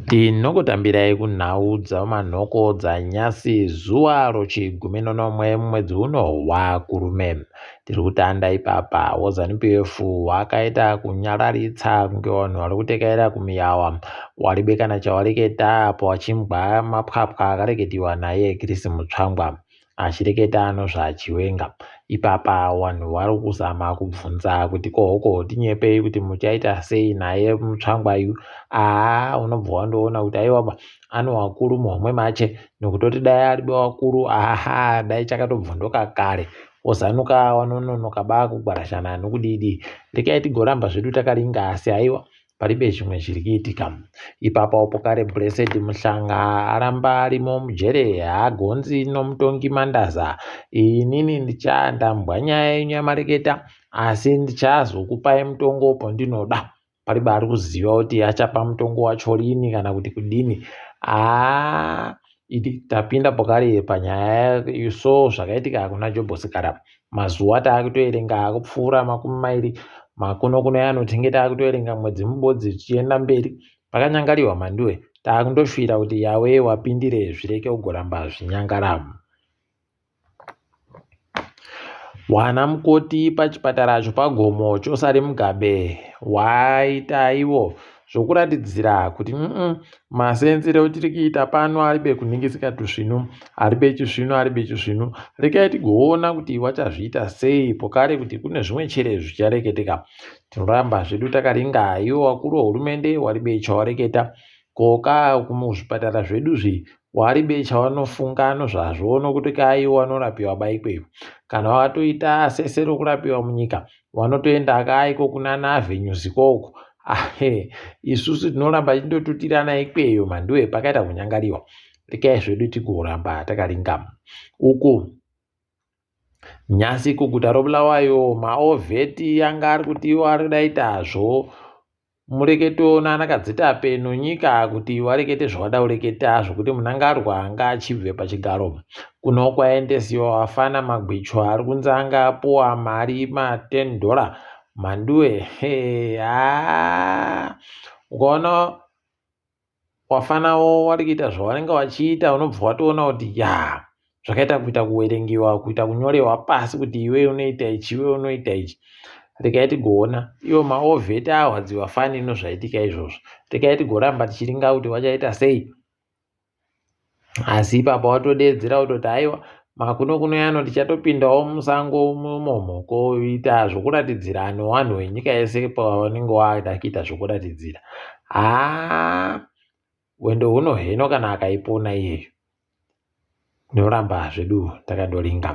Tinokutambirai kunhau dzamanhoko dzanyasi zuva rochigumi nonomwe mumwedzi uno waKurume. Tiri kutanda ipapa woZanu-PF wakaita kunyararitsa kunge vanhu vari kutekaira kumiyawa waribe kana chawareketa apo wachimbwa mapwapwa akareketiwa naye Chris Mutsvangwa. Achireketa nozvaChiwenga. Ipapa wanhu wari kuzama kubvunza kuti kohoko tinyepei kuti muchaita sei naye Mutsvangwa yu. Aa unobva wandoona kuti aiwaba ano wakuru muhomwe mache nokutoti dai aribe wakuru aha dai chakatobvondoka kare. Ozanuka wanononoka ba kugwarashana nokudidi. Rekai tigoramba zvedu takaringa asi aiwa paribe chimwe chiri kuitika ipapo pokare Blessed Mhlanga aramba arimo mujere haagonzi nomutongi Mandaza inini ndichandambwa nyaya yenyu yamareketa asi ndichazokupai mutongo pandinoda paribe ari kuziva kuti achapa mutongo wacho rini kana kuti kudini haa Idi tapinda pokare panyaya so zvakaitika kuna Jobho Sikhala mazuva taakutoerenga akupfuura 20 makuno kuno yano tinge taakutoerenga mwedzi mubodzi tichienda mberi pakanyangariwa Mhanduwe taakundoshuvira kuti Yawe wapindire zvireke kugoramba zvinyangara. Wana mukoti pachipatara chopagomo choSally Mugabe waita ivo zvokuratidzira kuti mm masenzere otiri kuita pano aribe kuningisika tusvinu aribe chisvinu aribe chisvinu rekai tigoona kuti wachazviita sei pokare kuti kune zvimwe chere zvichareketeka tinoramba zvedu takaringa ivo vakuru vehurumende waribe chawareketa koka muzvipatara zvedu zvi Waribe chavanofunga nozvazvo nokuti kai wanorapiwa baikweyo. Kana watoita sese rokurapiwa munyika wanotoenda kaiko kunana avenues ikoko. Ahe isusu tinoramba tichindotutirana ikweyo mhanduwe pakaita kunyangariwa. Rekai zvedu tigoramba takaringa uku. Nyasi kuguta roBulawayo maovheti anga ari kuti iwo ari kudaitazvo Mureketo nana Kadzitape nonyika kuti warekete zvawada kureketa zvokuti Munangarwa anga achibve pachigaro. Kuno kwaendesiwa wafana magwicho ari kunzi anga apuwa mari ma 10 dollar mhanduwe hee haa ukaona wafanawo wari kuita zvawanenge wachiita unobva watoona kuti ya zvakaita kuita kuwerengewa kuita kunyorewa pasi kuti iwe unoita ichi iwe unoita ichi regai tigoona iwo maovheti ahwadziwa fani ino zvaitika izvozvo regai tigoramba tichiringa kuti wachaita sei asi ipapa watodeedzera kutoti aiwa makuno kuno yano tichatopindawo musango umomo koita zvokuratidzira newanhu wenyika yese pavanenge wada kuita zvokuratidzira haa hwendo huno heno kana akaipona iyeyo tinoramba zvedu takandoringa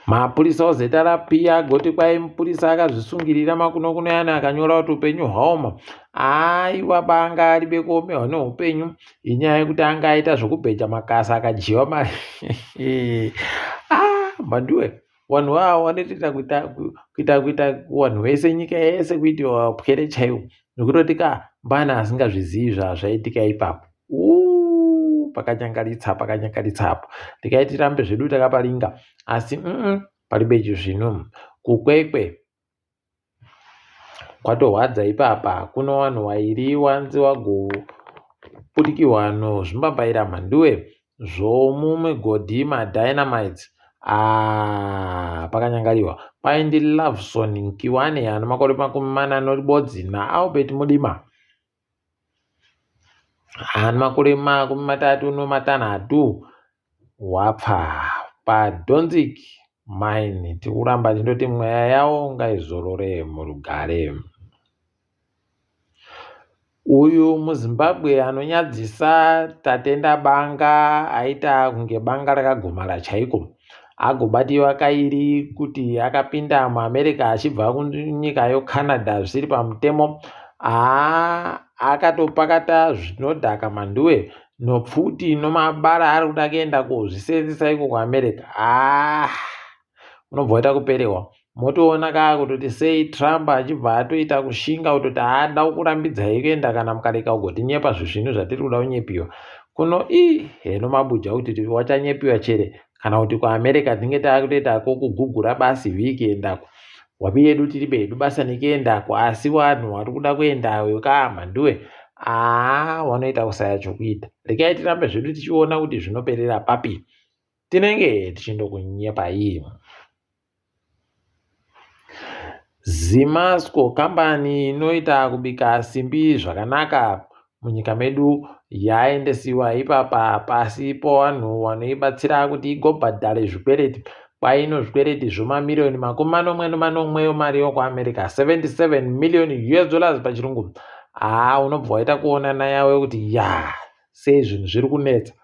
Mapurisa oZRP agoti kwai mupurisa akazvisungirira makunokuno yani akanyora kuti upenyu hwaoma. Aiwa banga aribe kuomerwa neupenyu inyaya yekuti anga aita zvokubheja makasa akadyiwa mari. Ah, mhanduwe vanhu vavo vanotoita kuita kuita kuita vanhu vese nyika yese kuitiwa pwere chaiwo nekutoti ka mbana asingazvizivi zvazvaitika ipapo. Uuh pakanyangaritsa pakanyangaritsa apo regai tirambe zvedu takaparinga asi mm paribe chizvino kukwekwe kwatorwadza ipapa kuno vanhu vairi wanzi wagopurikirwa nozvimbambaira mhanduwe zvomumigodhi madynamites ah, pakanyangariwa kwaindi Loveson Nkiwane ane makore 40 noribodzi naAlbert Mudima Ane makore 35 wapfa paDonzig Mine. Tiri kuramba tichindoti mweya yawo ngaizorore murugare. Uyu muZimbabwe anonyadzisa Tatenda Banga aita kunge banga rakagomara chaiko. Agobatiwa kairi kuti akapinda muAmerica achibva kunyika yoCanada zvisiri pamutemo. Haa akatopakata zvinodhaka Mhanduwe nopfuti nomabara ari kuda kuenda kozvisenzesa iko kuAmerica. Haa unobva waita kuperewa. Motoona kaa kutoti sei Trump achibva atoita kushinga kutoti haada kukurambidzai kuenda kana mukareka kugotinyepa zvisvinu zvatiri kuda kunyepiwa kuno ii heno mabuja kuti wachanyepiwa chere kana kuti kuAmerica tinge takutoita kokugugura basi vhiki endako wapi yedu tiri bedu basa nekuendako asi vanhu vari kuda kuendayo kaa mhanduwe. Haa wanoita kusaya chokuita. Regai tirambe zvedu tichiona kuti zvinoperera papi. Tinenge tichindokunyepai. Zimasco kambani inoita kubika simbi zvakanaka munyika medu yaendesiwa ipapa pasi powanhu wanoibatsira kuti igobhadhare zvikwereti kwaino zvikwereti zvomamiriyoni 77 yomari yokuAmerica, 77 million US dollars pachirungu. Haa unobva waita kuonana yawe kuti ya sei zvinhu zviri kunetsa.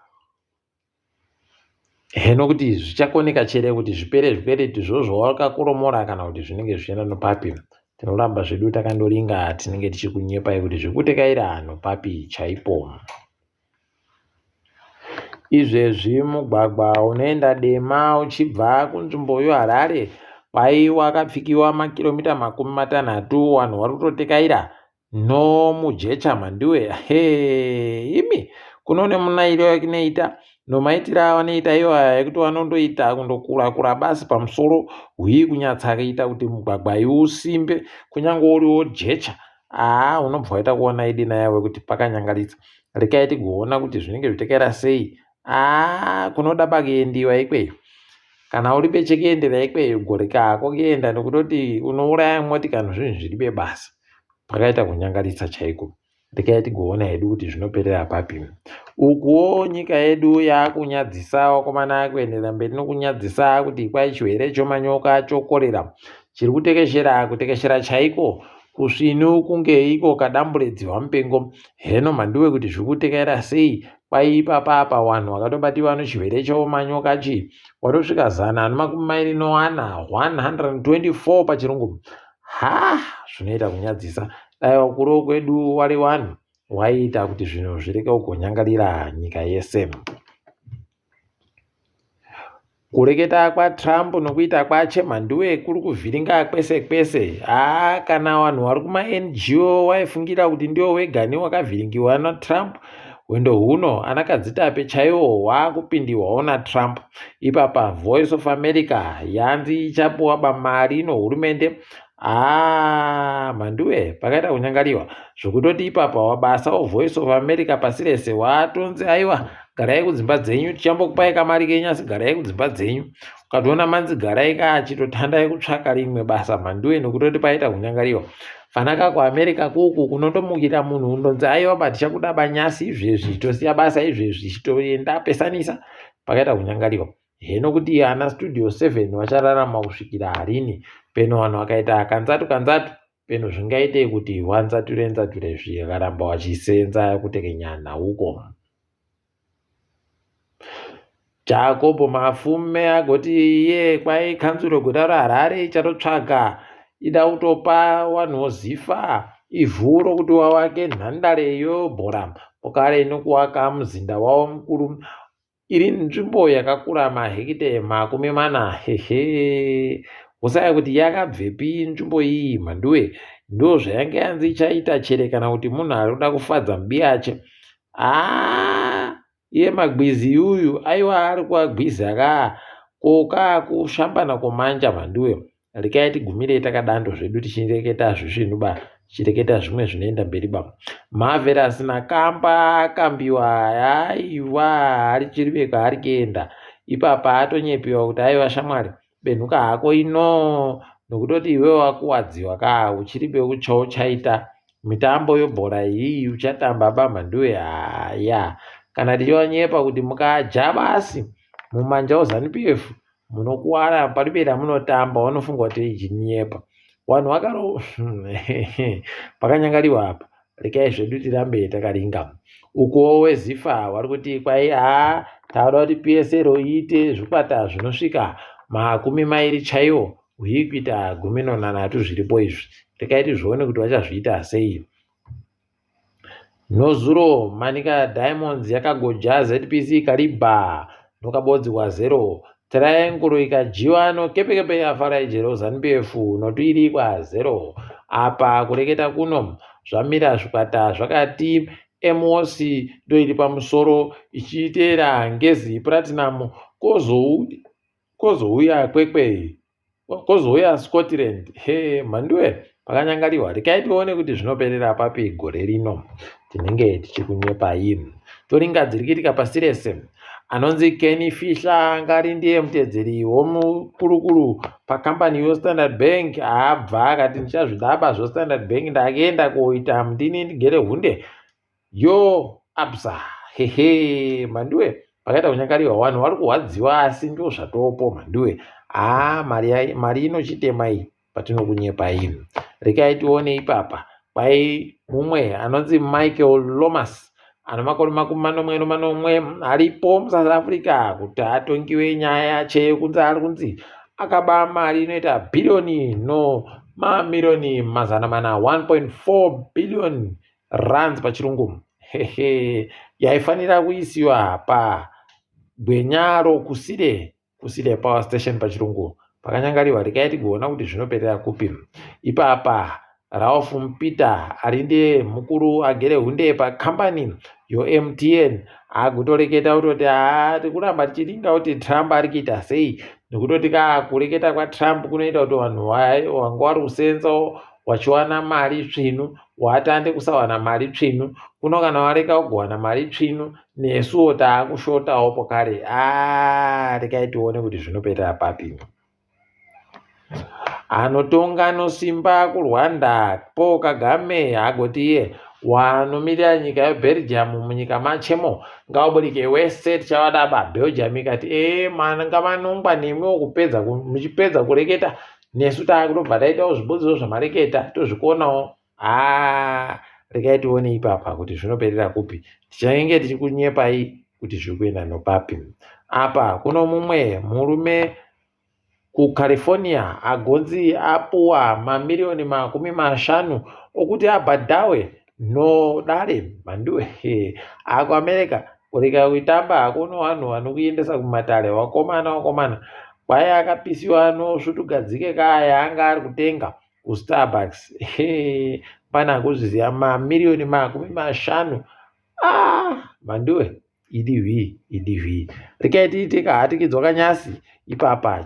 Heno kuti zvichakoneka chere kuti zvipere zvikwereti zvozvo wakakoromora kana kuti zvinenge zvichienda nopapi. Tinoramba zvedu takandoringa tinenge tichikunyepai kuti zvekutekaira nopapi chaipo. Izvezvi mugwagwa unoenda Dema uchibva kunzvimbo yoHarare kwai wakapfikiwa makiromita 30 vanhu vari kutotekaira nomujecha mhanduwe hee imi kuno nemunairo yakinoita nomaitiro avanoita iwo aya ekuti vanondoita kundokura kura basi pamusoro hwii kunyatsaita kuti mugwagwa iusimbe kunyange uriwo jecha haa unobva waita kuona idina yavo kuti pakanyangaritsa rekai tigoona kuti zvinenge zvitekaira sei haa kunoda pakuendiwa ikweyo kana uri pechekuendera ikweyo goreka hako kuenda nekutoti unouraya moti kana zvinhu zviri bebasa pakaita kunyangaritsa chaiko rekai tigoona hedu kuti zvinoperera papi ukuwo nyika yedu yakunyadzisa vakomana kuenderera mberi nokunyadzisa kuti kwai chirwere chomanyoka chokorera chiri kutekeshera kutekeshera chaiko Kusvinu kunge iko kadambure dzihwa mupengo. Heno mhanduwe kuti zviri kutekaira sei kwai ipapa apa wanhu wakatobatiwa nochirwere chomanyoka chi watosvika 124, 124 pachirungu. Ha zvinoita kunyadzisa. Dai wakuru wekwedu wari wanhu waiita kuti zvinhu zvireke kugonyangarira nyika yese. Kureketa kwaTrump nokuita kwache mhanduwe kuri kuvhiringa kwese kwese. Haa kana vanhu vari kumaNGO waifungira kuti ndiwo wegani wakavhiringiwa naTrump. Hwendo huno ana Kadzitape chaiwo hwaakupindiwawo naTrump. Ipapa Voice of America yanzi ichapuwa bamari nohurumende Haa mhanduwe pakaita kunyangariwa zvokutoti ipapa wabasa woVoice of America pasi rese watonzi aiwa garai kudzimba dzenyu tichambokupai kamari kenyu asi garai kudzimba dzenyu ukatoona manzi garai ka chitotandai kutsvaka rimwe basa mhanduwe nokutoti paita kunyangariwa fanaka kuAmerica kuku kunondomukira munhu undonzi aiwa ba tichakuda banyasi izvezvi tosiya basa izvezvi chitoenda pesanisa pakaita kunyangariwa Heno kuti ana Studio 7 vachararama kusvikira rini peno vanhu vakaita kanzatu kanzatu peno zvingaite kuti wanzature nzature zvikaramba wachisenza kutekenya nhauko. Jacob Mafume agoti iye kwai kanzuro guta reHarare ichatotsvaga ida kutopa vanhu vozifa ivhu rokuti wavake nhandare yebhora pokare nekuwaka muzinda wavo mukuru Iri nzvimbo yakakura mahekite 40 hehe wosaya kuti yakabvepi nzvimbo iyi mhanduwe ndozvayange yanzi ichaita chere kana kuti munhu ari kuda kufadza mbiyache haa iye magwizi uyu aiwa ari kuagwiza kaa ko kaakushambana komanja mhanduwe Rekai tigumirei takadando zvedu tichireketa zvisvinu ba tichireketa zvimwe zvinoenda mberi ba. Marvelous Nakamba akambiwa aiwa arichiribe kwaari kuenda ipapa atonyepiwa kuti aiwa shamwari benhuka hako ino nokutoti iwe wakuwadziwa ka uchiribe uchauchaita mitambo yobhora iyi uchatamba ba mhanduwe haya kana tichivanyepa kuti mukaja basi mumanja oZanu PF Munokuwara paribe ramunotamba vanofunga kuti ichinyepa. Vanhu vakaro pakanyangariwa apa. Rekai zvedu tirambe takaringa. Ukuwo weZifa vari kuti kwai haa tauda kuti PSL iite zvikwata zvinosvika 20 chaiwo uye kuita 13 zviripo izvi. Rekai tizvione kuti vachazviita sei. Nozuro Manica Diamonds yakagoja ZPC Kariba nokabodzi kwa0 Triangle ikadyiwa nokepekepe yaFarai Jero Zanu-PF notuiri kwa0 Apa kureketa kuno zvamira zvikwata zvakati Emos ndoiri pamusoro ichiteera Ngezi Platinum kozouya Kwekwe kozouya Scotland he mhanduwe. Pakanyangariwa rekai tione kuti zvinoperera papi gore rino. Tinenge tichikunyepai. Toringa dziri kuitika pasi rese. Anonzi Kenny Fihla anga ari ndiye mutedzeri womukurukuru pakambani yoStandard Bank abva akati ndichazvidaba zvoStandard Bank ndakuenda koita ndini ndigere hunde yo absa hehe mhanduwe pakaita kunyangariwa vanhu vari kurwadziwa asi ndo zvatopo mhanduwe haa mari, mari inochitema iyi patinokunyepai rekai tione ipapa kwai mumwe anonzi Michael Lomas ane makore 77 aripo muSouth Africa kuti atongiwe nyaya yache yekunzi ari kunzi akaba mari inoita bhiriyoni no mamiriyoni 400 1.4 billion rands pachirungu hehe yaifanira kuisiwa pagwenya rokusire kusile power station pachirungu pakanyangariwa rekai tigoona kuti zvinoperera kupi ipapa Ralph Mpita ari ndiye mukuru agere hunde pakambani yoMTN agotoreketa kutoti haa tikuramba tichiringa kuti Trump ari kuita sei nekutoti ka kureketa kwaTrump kunoita kuti vanhu vanga vari kusenzawo wachiwana mari tsvinu watande kusawana mari tsvinu kuno kana wareka kugowana mari tsvinu nesuwo taakushotawo pokare aa rekai tione kuti zvinopetera papi anotonga nosimba kuRwanda Paul Kagame agoti iye wanomirira nyika yeBelgium munyika machemo ngauburike wese tichavadaba Belgium ikati ee manga manongwa nemiwo kupedza muchipedza kureketa nesu taakutobva taitawo zvibudziso zvamareketa tozvikonawo haa regai tione ipapa kuti zvinoperera kupi tichange tichikunyepai kuti zviri kuenda nopapi apa kuno mumwe murume kuCalifornia agonzi apuwa mamiriyoni 50 okuti abhadhawe nodare mhanduwe akuAmerica kureka kuitamba hakuno vanhu vanokuendesa kumatare wakomana wakomana kwai akapisiwa nosvutugadzike kaya anga ari kutenga kuStarbucks pana kuzviziva mamiriyoni 50 ah mhanduwe idi hwi idi hwi rekai tiite kahatikidzwa kanyasi ipapa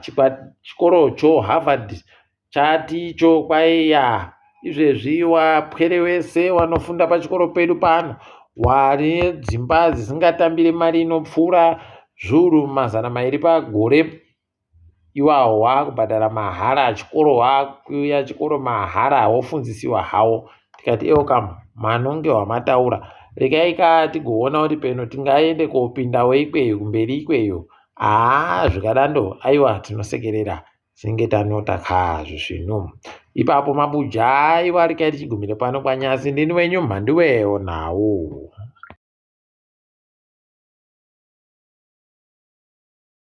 chikoro choHarvard chati icho kwaiya izvezvi wapwere wese wanofunda pachikoro pedu pano wane dzimba dzisingatambire mari inopfuura zviuru 200 pagore iwawo waakubhadhara mahara chikoro waakuuya chikoro mahara wofundzisiwa hawo tikati ewokam manonge wamataura rekai ka tigoona kuti peno tingaende kopindawo ikweyo kumberi ikweyo haa zvikadando aiwa tinosekerera tinenge tanota kaa zvisvinu ipapo mabuja aiwa rekai tichigumire pano kwanyasi ndini wenyu mhanduwewo nhau.